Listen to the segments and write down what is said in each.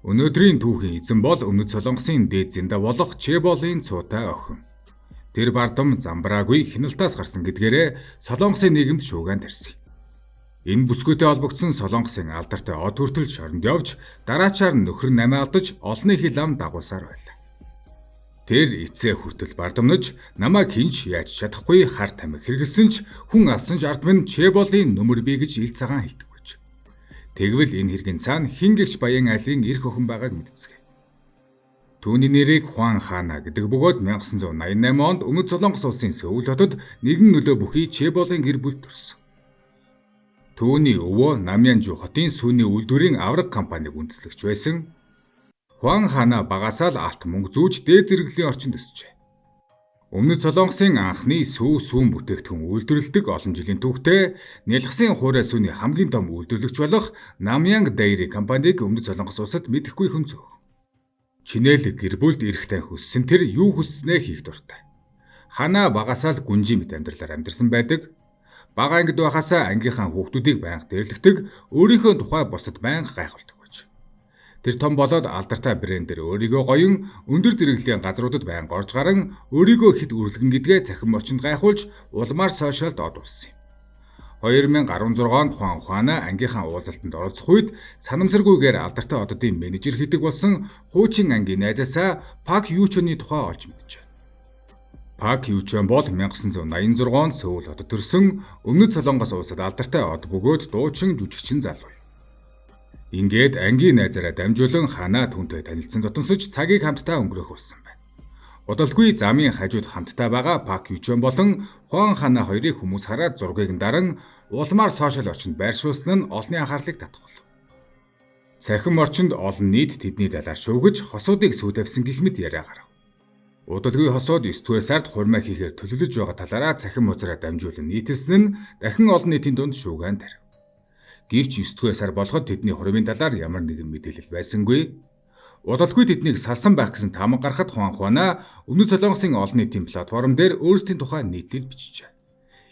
Өнөөдрийн түүхийн эзэн бол Өмнөд Солонгосын дээд зинда болох Чэболийн цуутай охин. Тэр бардам замбраагүй хяналтаас гарсан гэдгээрээ Солонгосын нийгэмд шуугиан тарьсан. Энэ бүсгүйтэй холбогдсон Солонгосын алдартай од хүртэл шоронд явж, дараачаар нөхөр намиа алдаж, олонний хил ам дагуулсаар байлаа. Тэр эцээ хүртэл бардамнаж, намайг хэн ч яаж чадахгүй, хар тамхи хэрэглэсэн ч, хүн алсан ч ард минь Чэболийн нөмөр бий гэж ил цагаан хэлдэг байж. Тэгвэл энэ хэргийн цаана хэн гэгч баян айлын эрх охин байгааг мэдцгээе. Түүний нэрийг Хуан Хана гэдэг бөгөөд 1988 онд Өмнөд Солонгос улсын Сөүл хотод нэгэн нөлөө бүхий Чэболийн гэр бүлд төрсөн. Түүний өвөө Намянжу хотын сүүний үйлдвэрийн авраг компаниг үндэслэгч байсан. Хуан Хана багасаа л алт мөнгө зүүж дээд зэрэглэлийн орчинд өсжээ. Өмнөд Солонгосын анхны сүү сүүн бүтээгдэхүүн үйлдвэрлэдэг олон жилийн түүхтэй Нялхсын хуурай сүүний хамгийн том үйлдвэрлэгч болох Намянг Dairy компаниг Өмнөд Солонгос улсад мэдэхгүй хүн цөөхөн. Чинэл гэр бүлд эрх танхи өссөн тэр юу хүсснээ хийх дуртай. Хана багасаа л гүнжийн мэт амьдралаар амьдарсан байдаг. Бага ангид байхаасаа ангийнхаа хүүхдүүдийг байнга дээрлэдэг, өөрийнхөө тухай бусдад байнга гайхуулдаг байж. Тэр том болоод алдартай брэндээр өөрийгөө гоён өндөр зэрэглэлийн газруудад байнга орж гаран өөрийгөө хэд үрлэгэн гэдгээ цахим орчинд гайхуулж улмаар сошиалд од болсон юм. 2016 онд Хуан Хана ангийнхаа уулзалтанд оролцох үед санамсаргүйгээр алдартай оддын менежер хийдэг болсон хуучин ангийн найзаасаа Пак Ючоны тухай олж мэджээ. Пак Ючон бол 1986 онд Сөүл хотод төрсөн Өмнөд Солонгос улсад алдартай од бөгөөд дуучин, жүжигчин залуу юм. Ингээд ангийн найзаараа дамжуулан Хана түүнтэй танилцсан дотонсож цагийг хамтдаа өнгөрөөх болсон байна. Удалгүй замын хажууд хамтдаа байгаа Пак Ючон болон Хуан Хана хоёрыг хүмүүс хараад зургийг нь даран улмаар сошиал орчинд байршуулсан нь олонний анхаарлыг татах болов. Цахим орчинд олон нийт тэдний талаар шүүгэж, хосуудыг сүү тавьсан гэх мэт яриа гарав. Удалгүй хосууд 9-р сард хурмаа хийхээр төлөвлөж байгаа талаараа цахим хуудсаараа дамжуулан нийтэлсэн нь дахин олон нийтийн дунд шуугиан тарив. Гэвч 9-р сар болоход тэдний хурмын талаар ямар нэгэн мэдээлэл байсангүй. Удалгүй тэднийг салсан байх гэсэн таамаг гарахад Хуан Хуана Өмнөд Солонгосын олон нийтийн платформ дээр өөрсдийн тухай нийтлэл бичжээ.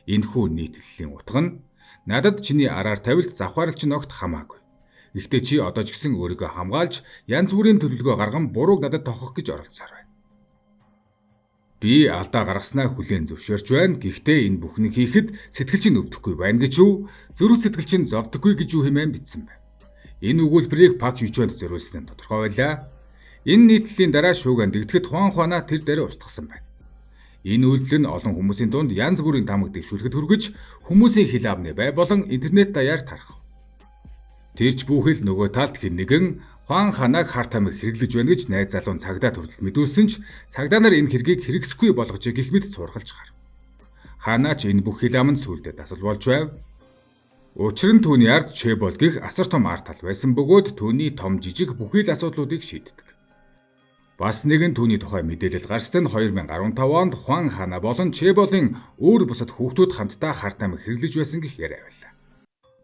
Энэхүү нийтлэлийн утга нь надад чиний араар тавилт завхаарл чинь огт хамаагүй. Гэхдээ чи одоо ч гэсэн өөрийгөө хамгаалж янз бүрийн төлөвлөгөө гарган бурууг надад тоохох гэж оролдсоор байна. Би алдаа гаргаснаа хүлээн зөвшөөрч байна. Гэхдээ энэ бүхнийг хийхэд сэтгэл чинь өвдөхгүй байна гэж юу? Зүрх сэтгэл чинь зовдоггүй гэж юу хэмээн бичсэн байна. Энэ өгүүлбэрийг Пак Ючонд зориулсан нь тодорхой байлаа. Энэ нийтлэлийн дараа шуугиан дэгдэхэд Хуан Хуана тэр дээрээ устгасан байна. Энэ үйлдэл нь олон хүмүүсийн дунд янз бүрийн таамаг дэвшүүлэхэд хүргэж хүмүүсийн хил амны бай болон интернет даяар тархав. Тэр ч бүхэл нөгөө талд хэн нэгэн Хуан Ханаг хар тамхи хэрэглэж байна гэж найз залуу нь цагдаа төрөлд мэдүүлсэн ч цагдаа нар энэ хэргийг хэрэгсэхгүй болгожээ гэх мэт цуурхалж гарав. Ханаа ч энэ бүх хил ам нь сүүлдээ дасал болж байв. Учир нь түүний ард Чэбол гэх асар том ар тал байсан бөгөөд түүний том жижиг бүхий л асуудлуудыг шийддэг. Бас нэгэн түүний тухай мэдээлэл гарсан нь 2015 онд Хуан Хана болон Чэболын өөр бусад хүүхдүүд хамтдаа хар тамхи хэрэглэж байсан гэх яриа байлаа.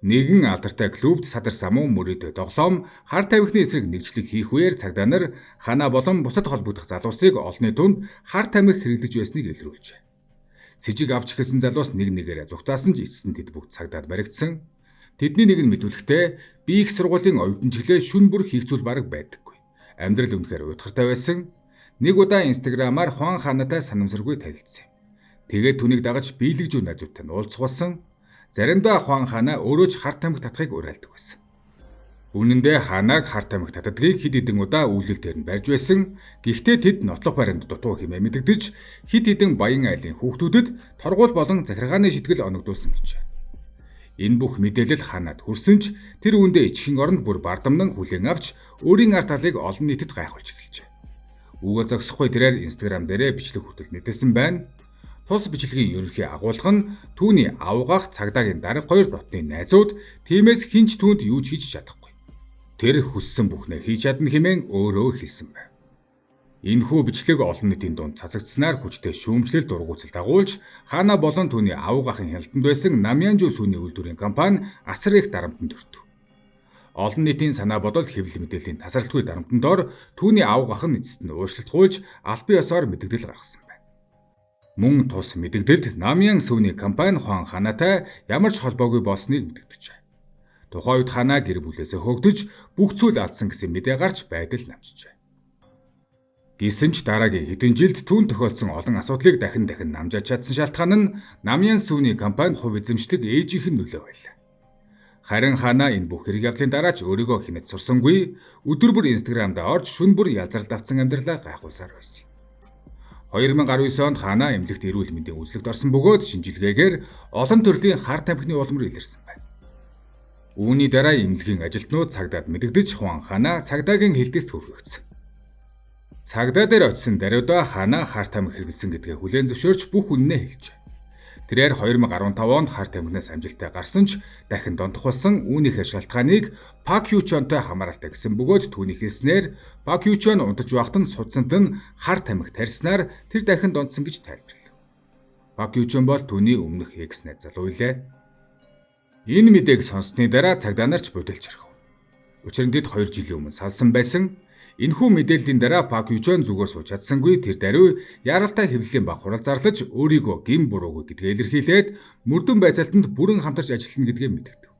Нэгэн алдартай клубт садар самуу мөрөөдөө тоглоом хар тамхины эсрэг нэгжлэг хийх үеэр цагдаа нар Хана болон бусад холбогдох залуусыг олонний дунд хар тамхи хэрэглэж байсныг илрүүлжээ. Сэжиг авч эхэлсэн залуус нэг нэгээрээ зугтаасан ч эцэст нь тэд бүгд цагдаад баригдсан. Тэдний нэг нь мэдүүлэхдээ би их сургуулийн оюутан чиглээ шүн бүр хийх зүйл бараг байдаггүй. Амьдрал үнэхээр уйтгартай байсан. Нэг удаа Инстаграмаар Хуан Ханатай санамсаргүй танилцсан юм. Тэгээд түүнийг дагаж биелэгжүү найзуудтай нь уулзах болсон. Заримдаа Хуан Хана өөрөө ч хар тамхи татахыг уриалдаг байсан. Үнэн дээр Ханаг хар тамхи татдгийг хэд хэдэн удаа үйлдэл дээр нь барьж байсан. Гэхдээ тэд нотлох баринд дутуу хэмээн мэдэгдэж хэд хэдэн баян айлын хүүхдүүдэд торгуул болон захиргааны шитгэл оногдуулсан гэжээ. Энэ бүх мэдээлэл Ханад хүрсэн ч тэр үүндээ ичхийн оронд бүр бардамнан хүлээн авч өөрийн ар талыг олон нийтэд гайхуулж эхэлжээ. Үүгээр зогсохгүй тэрээр Инстаграм дээрээ бичлэг хүртэл нийтэлсэн байна. Тус бичлэгийн ерөнхий агуулга нь түүний авгах цагдаагийн дарга хоёр дотны найзууд, тиймээс хэн ч түүнд юу ч хийж чадахгүй. Тэр хүссэн бүхнээ хийж чадна хэмээн өөрөө хэлсэн байна. Энэхүү бичлэг олон нийтийн дунд цацагдсанаар хүчтэй шүүмжлэл дургуутсал дагуулж Хана болон түүний авга ахын хяналтанд байсан Намянжу сүүний үйлдвэрийн компани асар их дарамтанд өртөв. Олон нийтийн санаа бодол хэвлэл мэдээллийн тасралтгүй дарамтанд дор түүний авга ах нь эцэст нь уучлалт гуйж албан ёсоор мэдэгдэл гаргасан байна. Мөн тус мэдэгдэлд Намян сүүний компани Хуан Ханатай ямар ч холбоогүй болсныг мэдэгджээ. Тухайн үед Хана гэр бүлээсээ хөөгдөж бүх зүйл алдсан гэсэн мэдээ гарч байдал намжжээ. Гэсэн ч дараагийн хэдэн жилд түүнд тохиолдсон олон асуудлыг дахин дахин намжааж чадсан шалтгаан нь Намян сүүний компанид хувь эзэмшдэг ээжийнх нь нөлөө байлаа. Харин Хана энэ бүх хэрэг явдлын дараа ч өөрийгөө хинэд сурсангүй, өдөр бүр Instagram-д орж шөнө бүр язралд автсан амьдралаа гайхуулсаар байсан. 2019 онд Хана эмнэлэгт эрүүл мэндийн үзлэгт орсон бөгөөд шинжилгээгээр олон төрлийн хар тамхины улмар илэрсэн байна. Үүний дараа эмнэлгийн ажилтнууд цагдаад мэдэгдэж Хуан Хана цагдаагийн хэлдэст хүргэгдсэн. Цагдаа дээр очисон даруйдаа Хана хар тамхи хэрэглэсэн гэдгээ хүлээн зөвшөөрч бүх үнэнээ хэлжээ. Тэрээр 2015 онд хар тамхинаас амжилттай гарсан ч дахин донтох болсон. Үүнийхээ шалтгааныг Пак Ючонтой хамааралтай гэсэн бөгөөд түүний хэлснээр Пак Ючон унтаж байхад нь судсанд нь хар тамхи тарьснаар тэр дахин донтсон гэж тайлбарлав. Пак Ючон бол түүний өмнөх экс найз залуу билээ. Энэ мэдээг сонссны дараа цагдаа нар ч будилж орхив. Учир нь тэд 2 жилийн өмнө салсан байсан. Энэхүү мэдээллийн дараа Пак Ючон зүгээр сууж чадсангүй, тэр даруй яаралтай хэвлэлийн баг хурал зарлаж өөрийгөө гэм буруугүй гэдгээ илэрхийлээд мөрдөн байцаалтанд бүрэн хамтарч ажиллана гэдгээ мэдэгдэв.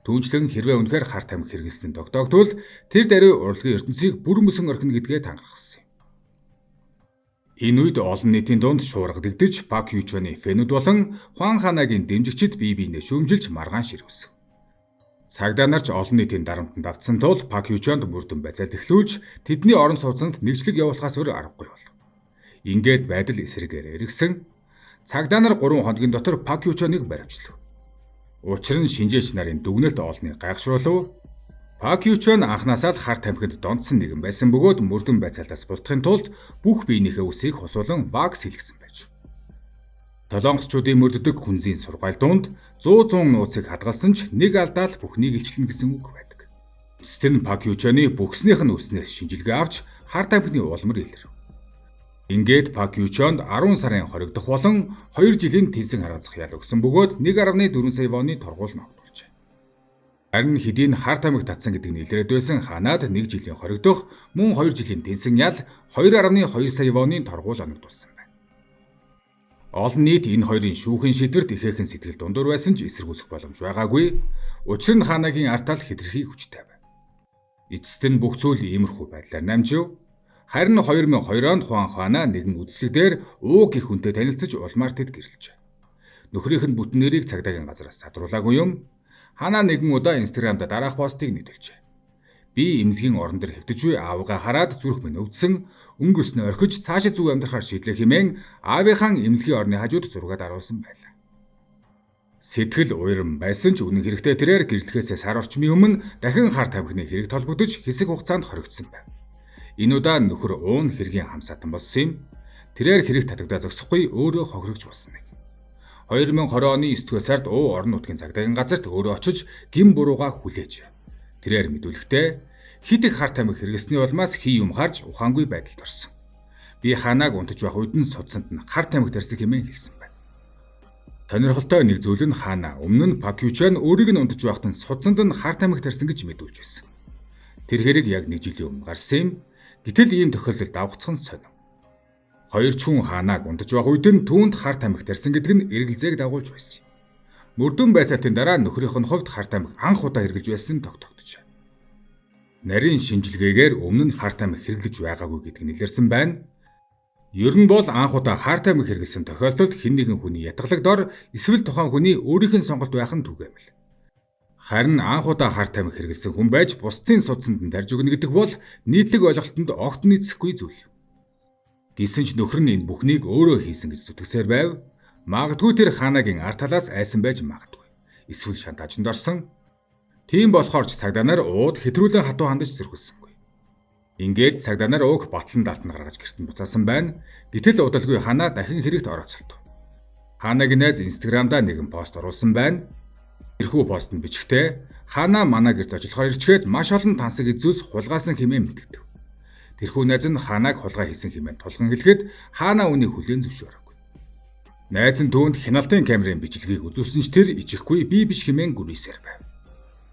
Түүнчлэн хэрвээ үнэхээр хар тамхи хэрэглэсэн тогтоогдвол тэр даруй урлагийн ертөнцийг бүр мөсөн орхино гэдгээ тангарсан юм. Энэ үед олон нийтийн дунд шуурга дэгдэж Пак Ючоны fan үүд болон Хуан Ханагийн дэмжигчид бие биенээ шүүмжилж маргаан ширвэсэн. Цагдаа нар ч олон нийтийн дарамтанд автсан тул Пак Ючонд мөрдөн байцаалт эхлүүлж тэдний орон сууцнд нэгжлэг явуулахаас өөр аргагүй болов. Ингээд байдал эсрэгээр эргэсэн. Цагдаа нар 3 хоногийн дотор Пак Ючоныг баривчлав. Учир нь шинжээч нарын дүгнэлт олныг гайхшруулав. Пак Ючон анхнаасаа л хар тамхинд донтсон нэгэн байсан бөгөөд мөрдөн байцаалтаас булдахын тулд бүх биенийхээ үсийг хусуулан вакс хийлгэсэн байж. Солонгосчуудын мөрддөг хүнзийн сургаал дунд 100 100 нууцыг хадгалсан ч нэг алдаал бүхнийг илчлэнэ гэсэн үг байдаг. Эцэст нь Пак Ючоны бүхснийх нь үснээс шинжилгээ авч хар тамхины улмар илрэв. Ингээд Пак Ючонд 10 сарын хоригдох болон 2 жилийн тэнсэн харгацах ял өгсөн бөгөөд 1.4 сая воны торгуул ногдуулжээ. Харин хэдийн хар тамхи татсан гэдэг нь илрээд байсан Ханад 1 жилийн хоригдох мөн 2 жилийн тэнсэн ял 2.2 сая воны торгуул оногдуулсан байна. Олон нийт энэ хоёрын шүүхийн шийдвэрт ихээхэн сэтгэл дундуур байсан ч эсэргүүцэх боломж байгаагүй. Учир нь Ханагийн ард тал хэтэрхий хүчтэй байв. Эцэст нь бүх зүйл иймэрхүү байдлаар намжив. Харин 2002 онд Хуан Хана нэгэн үзлэг дээр Уу гэх хүнтэй танилцаж улмаар тэд гэрлэжээ. Нөхрийнх нь бүтэн нэрийг цагдаагийн газараас садруулаагүй юм. Хана нэгэн удаа Instagram-д дараах постыг нийтэлжээ. Би эмнэлгийн орон дээр хэвтэж буй аавыгаа хараад зүрх минь өвдсөн, өнгөрснөө орхиж цаашид зөв амьдрахаар шийдлээ хэмээн аавынхаа эмнэлгийн орны хажууд зургаад харуулсан байлаа. Сэтгэл уяран байсан ч үнэн хэрэгтээ тэрээр гэрлэхээсээ сар орчмын өмнө дахин хар тамхины хэрэг холбогдож хэсэг хугацаанд хоригдсон байв. Энэ удаа нөхөр Уун хэргийн хамсаатан болсон юм. Тэрээр хэрэг татагдаа зогсохгүй өөрөө хохирогч болсон нэг. 2020 оны 9-р сард Уу орон нутгийн цагдаагийн газарт өөрөө очиж гэм буруугаа хүлээж. Тэрээр мэдүүлэхдээ хэт их хар тамхи хэрэглэсний улмаас хий юм харж ухаангүй байдалд орсон. Би Ханааг унтаж байх үед нь судсанд нь хар тамхи тарьсан хэмээн хэлсэн байна. Сонирхолтой нэг зүйл нь Хана өмнө нь Пак Ючон өөрийг нь унтаж байхад нь судсанд нь хар тамхи тарьсан гэж мэдүүлж байсан. Тэр хэрэг яг нэг жилийн өмнө гарсан юм. Гэтэл ийм тохиолдолд давхцах нь сонин. Хоёр ч хүн Ханааг унтаж байх үед нь түүнд хар тамхи тарьсан гэдэг нь эргэлзээг дагуулж байсан юм. Мөрдөн байцаалтын дараа нөхрийнх нь хувьд хар тамхи анх удаа хэрэглэж байсан нь тогтогдожээ. Нарийн шинжилгээгээр өмнө нь хар тамхи хэрэглэж байгаагүй гэдэг нь илэрсэн байна. Ер нь бол анх удаа хар тамхи хэрэглэсэн тохиолдолд хэн нэгэн хүний ятгалаг дор эсвэл тухайн хүний өөрийнх нь сонголт байх нь түгээмэл. Харин анх удаа хар тамхи хэрэглэсэн хүн байж бусдын судсанд нь тарж өгнө гэдэг бол нийтлэг ойлголтод огт нийцэхгүй зүйл юм. Гэсэн ч нөхөр нь энэ бүхнийг өөрөө хийсэн гэж зүтгэсээр байв. Магадгүй тэр Ханагийн ар талаас айсан байж магадгүй. Эсвэл шантаажинд орсон. Тийм болохоор ч цагдаа нар Ууд хэтрүүлэн хатуу хандаж зэрхүүлсэнгүй. Ингээд цагдаа нар Ууг батлан даалтанд гаргаж гэрт нь буцаасан байна. Гэтэл удалгүй Хана дахин хэрэгт орооцолдов. Ханагийн найз Instagram-даа нэгэн пост оруулсан байна. Тэрхүү пост нь бичгтээ Хана манай гэрт зочлохоор ирчгээд маш олон тансаг зүйлс хулгайласан хэмээн мэдэгдэв. Тэрхүү найз нь Ханааг хулгай хийсэн хэмээн тулган хэлэхэд Хана үүнийг хүлээн зөвшөөрөөгүй. Найз нь түүнд хяналтын камерын бичлэгийг үзүүлсэн ч тэр ичихгүй би биш хэмээн гүрийсээр байв.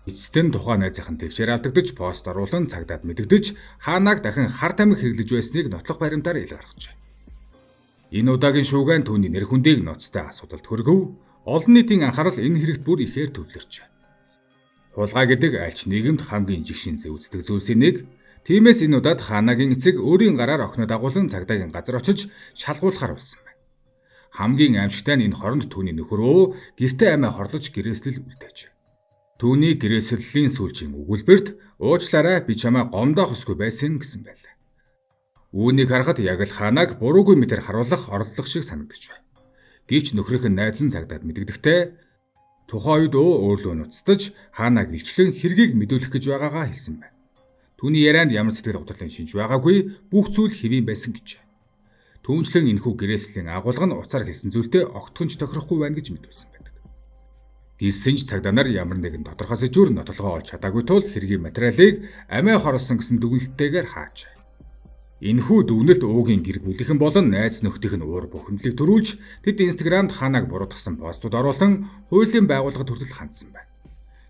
Эцэст нь тухайн найзынх нь тэвчээр алдагдаж пост оруулан цагдаад мэдэгдэж Ханааг дахин хар тамхи хэрэглэж байсныг нотлох баримтаар ил гаргажээ. Энэ удаагийн шүүгэн түүний нэр хүндийг ноцтой асуудалд хүргэв. Олон нийтийн анхаарал энэ хэрэгт бүр ихээр төвлөрчээ. Хулгай гэдэг альч нийгэмд хамгийн жигшин зэвүүцдэг зүйлсийн нэг. Тиймээс энэ удаад Ханагийн эцэг өөрийн гараар охиноо дагуулan цагдаагийн газар очиж шалгуулахар болсон байна. Хамгийн аимшигтай нь энэ хооронд түүний нөхөр өө гэртээ амиа хорлож гэрээслэл үлдээж. Түүний гэрээслэлийн сүүлчийн өгүүлбэрт уучлаарай, би чамайг гомдоох ёсгүй байсан гэсэн байлаа. Үүнийг харахад яг л Ханаг буруугүй мэтэр харуулах оролдлого шиг санагдаж байна. Гэвч нөхрийнх нь найз нь цагдаад мэдэгдэхдээ тухайн үед өө өөрлөө нуцтаж Ханаг илчлэн хэргийг мэдүүлэх гэж байгаагаа хэлсэн байна. Түүний ярианд ямар сэтгэл гутралын шинж байгаагүй, бүх зүйл хэвийн байсан гэж. Түүнчлэн энэхүү гэрээслийн агуулга нь уцаар хэлсэн зүйлтэй огтхон ч тохирохгүй байна гэж мэдүүлсэн байдаг. Гэсэн ч цагдаа нар ямар нэгэн тодорхой сэжүүр нотолгоо олж чадаагүй тул хэргийн материалыг амиа хорлосон гэсэн дүгнэлттэйгээр хаажээ. Энэхүү дүгнэлт уугийн гэр бүлийнхэн болон найз нөхдийнх нь уур бухимдлыг төрүүлж тэд Instagram-д Ханаг буруутгасан постууд оруулан хуулийн байгууллагад хүртэл хандсан байна.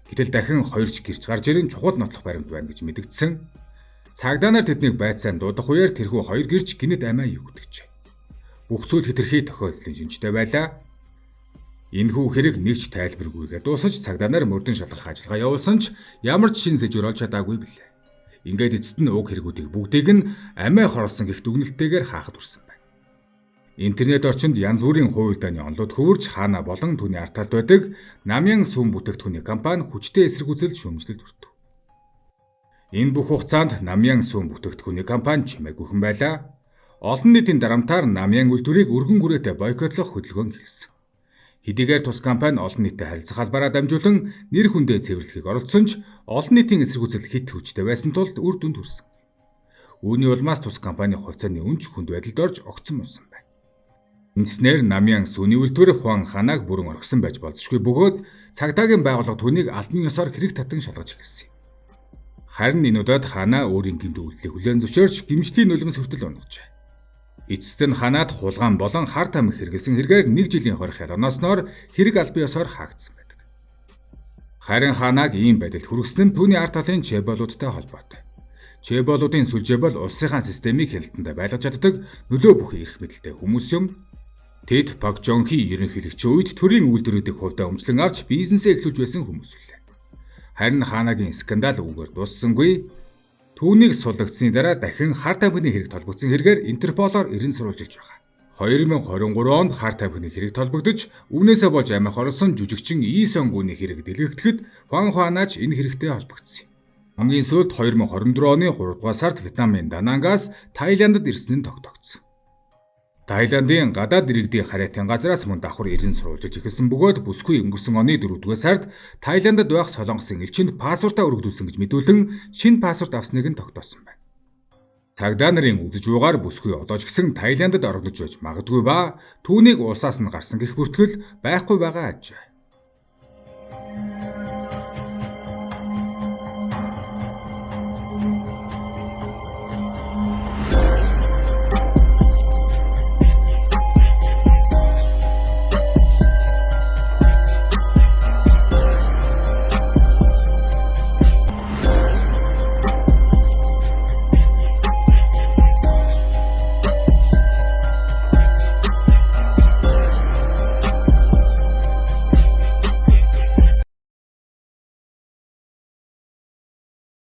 Гэтэл дахин хоёрч гэрч гарч ирэн чухал нотлох баримт байна гэж мэдэгдсэн. Цагдаа нар тэднийг байцаан дуудах үеэр тэрхүү хоёр гэрч гинэт амиа югдэгчээ. Бүх зүйл хэтэрхий тохиолдлын шинжтэй байлаа. Энэхүү хэрэг нэгч тайлбаргүйгээр дуусаж цагдаа нар мөрдөн шалгах ажиллагаа явуулсан ч ямар ч шин сэжүүр олж чадаагүй билээ. Ингээд эцэст нь уг хэрэгүүдийг бүгдийг нь амиа хорлосон гэх дүгнэлттэйгээр хаахад хүрсэн байна. Интернет орчинд янз бүрийн хувилдааны онолууд хөвөрж Хана болон түүний ард талд байдаг Намян сүм бүтээгдэхүүний компани хүчтэй эсэргүүцэл шүүмжлэлд өртөв. Энэ бүх хугацаанд Намян сүм бүтээгдэхүүний компани чимээгүйхэн байлаа. Олон нийтийн дарамтаар Намян үйлдвэрийг өргөн хүрээтэй бойкотлох хөдөлгөөн эхэлсэн. Хэдийгээр тус компани олон нийтэд харилцах албаараа дамжуулан нэр хүндээ цэвэрлэхийг оролдсон ч олон нийтийн эсэргүүцэл хэт хүчтэй байсан тул үр дүнд хүрсэн. Үүний улмаас тус компани хувьцааны үнэ ч хүнд байдалд орж огцом унсан байна. Ингэснээр Намян сүний үйлдвэр Хуан Ханаг бүрэн орхисон байж болзошгүй бөгөөд цагдаагийн байгууллага түүнийг албан ёсоор хэрэг татан шалгаж эхэлсэн юм. Харин энэ удаад Хана өөрийн гэмт үйлдэлийг хүлээн зөвшөөрч гэмшлийн нулимс хүртэл унагажээ. Эцэст нь Ханаад хулгайн болон хар тамхи хэрэглэсэн хэрэгээр 1 жилийн хорих ял оноосноор хэрэг албан ёсоор хаагдсан байдаг. Харин Ханаг ийм байдалд хүргэсэн нь түүний ард талын чэболуудтай холбоотой. Чэболуудын сүлжээ бол улсынхаа системийг хяналтандаа байлгаж чаддаг нөлөө бүхий эрх мэдэлтэй хүмүүс юм. Тэд Пак Жонхи ерөнхийлөгчийн үед төрийн үйлдвэрүүдийг хувьдаа өмчлөн авч бизнесээ эхлүүлж байсан хүмүүс үлээ. Харин Ханагийн скандал үүгээр дууссангүй. Түүнийг суллагдсаны дараа дахин хар тамхины хэрэг холбогдсон хэрэгээр Интерполоор эрен сурвалжилж байгаа. 2023 онд хар тамхины хэрэг холбогдож үүнээсээ болж амиа хорлосон жүжигчин И Сон Гүний хэрэг дэлгэгдэхэд Хуан Хуанаач энэ хэрэгтэй холбогдсон юм. Хамгийн сүүлд 2024 оны 3 дугаар сард Вьетнамын Данангаас Таиландд ирсэн нь тогтоогдсон. Таиландын гадаад иргэдийн харьяатын газраас мөн давхар эрен сурвалжилж эхэлсэн бөгөөд бүсгүй өнгөрсөн оны 4 дугаар сард Таиландд байх Солонгосын элчинд паспортаа өргөдүүлсэн гэж мэдүүлэн шинэ паспорт авсныг нь тогтоосон байна. Цагдаа нарын үзэж буйгаар бүсгүй одоо ч гэсэн Таиландд орогдож байж магадгүй ба түүнийг улсаас нь гарсан гэх бүртгэл байхгүй байгаа ажээ.